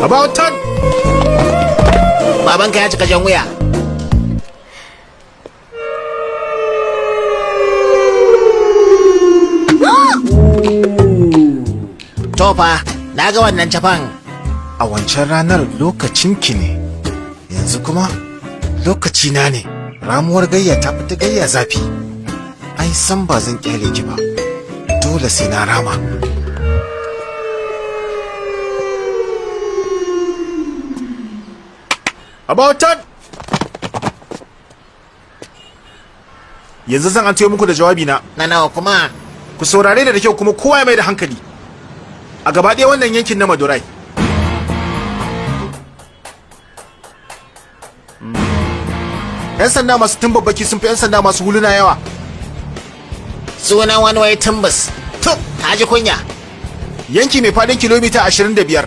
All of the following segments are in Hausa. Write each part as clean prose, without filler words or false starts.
About turn. Babanka ya cika jan wuya. Tofa, na ga wannan cafan. A wancan ranar lokacinki ne, yanzu kuma lokacina ne. Ramuwar gayya ta fita gayya zafi. Ai san ba zan kyale ki ba. Dole sai na rama. About turn. Yanzu zan an muku da jawabi na. Na nawa kuma? Ku saurare da kyau kuma kowa ya mai da hankali. A gaba ɗaya wannan yankin na Madurai. 'Yan sanda masu tumbabbaki sun fi 'yan sanda masu huluna yawa. Sunan wani wai tumbus. Tuk, ka ji kunya. Yanki mai faɗin kilomita 25.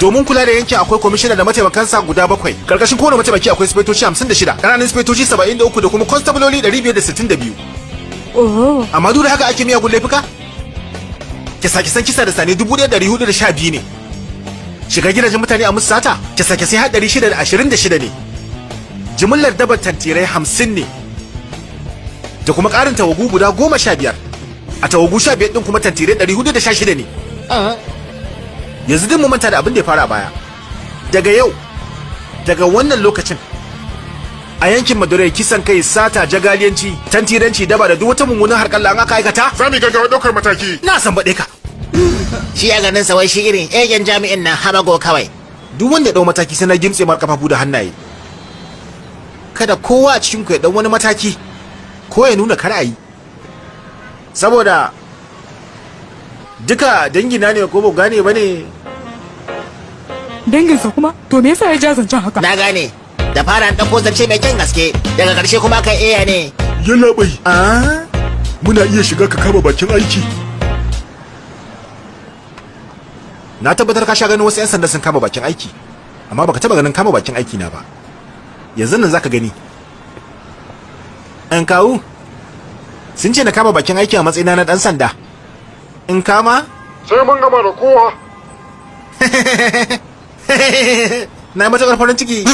Domin kula da yankin akwai kwamishina da mataimakansa guda 7. Karkashin kowane mataimaki akwai sifetoci 56, ƙananan sifetoci 73 da kuma kwastabloli 562. Oh, Amma duk da haka ake miyagun laifuka? Kisa-kisan kisa da sane 1412 ne. Shiga gidajen mutane a musu sata? Kisa-kisai har 626 ne. Jimillar dabar tantirai 50 ne. Da kuma ƙarin tawagu guda 15. A tawagu 15 ɗin kuma tantirai 416 ne. Yanzu duk mu manta da abin da ya fara a baya. Daga yau, daga wannan lokacin, a yankin Madurai kisan kai, sata, jagaliyanci, tantiranci, daba da duk wata mummunan harkalla an aka aikata, Za mu yi gaggawa ɗaukar mataki. na san baɗe ka. Shi ya ganin sa wai shi irin egen jami'in nan hamago kawai. Duk wanda ya ɗau mataki sai na gimtse mar kafafu da hannaye. Kada kowa a cikin ku ya ɗau wani mataki ko ya nuna kar a yi. Saboda duka dangina ne ko ba ku gane ba ne. Danginsa kuma? To me yasa ya ja zancen haka? Na gane. Da fara an ɗauko zance mai kyan gaske, daga ƙarshe kuma kan iya ne. Yallaɓai, Ah? muna iya shiga ka kama bakin aiki. Na tabbatar ka sha ganin wasu 'yan sanda sun kama bakin aiki, amma baka taba ganin kama bakin aiki na ba. Yanzu nan zaka gani. An kawu sun ce na kama bakin aiki a matsayina na dan sanda. In kama? Sai mun gama da kowa. Na yi matuƙar farin ciki.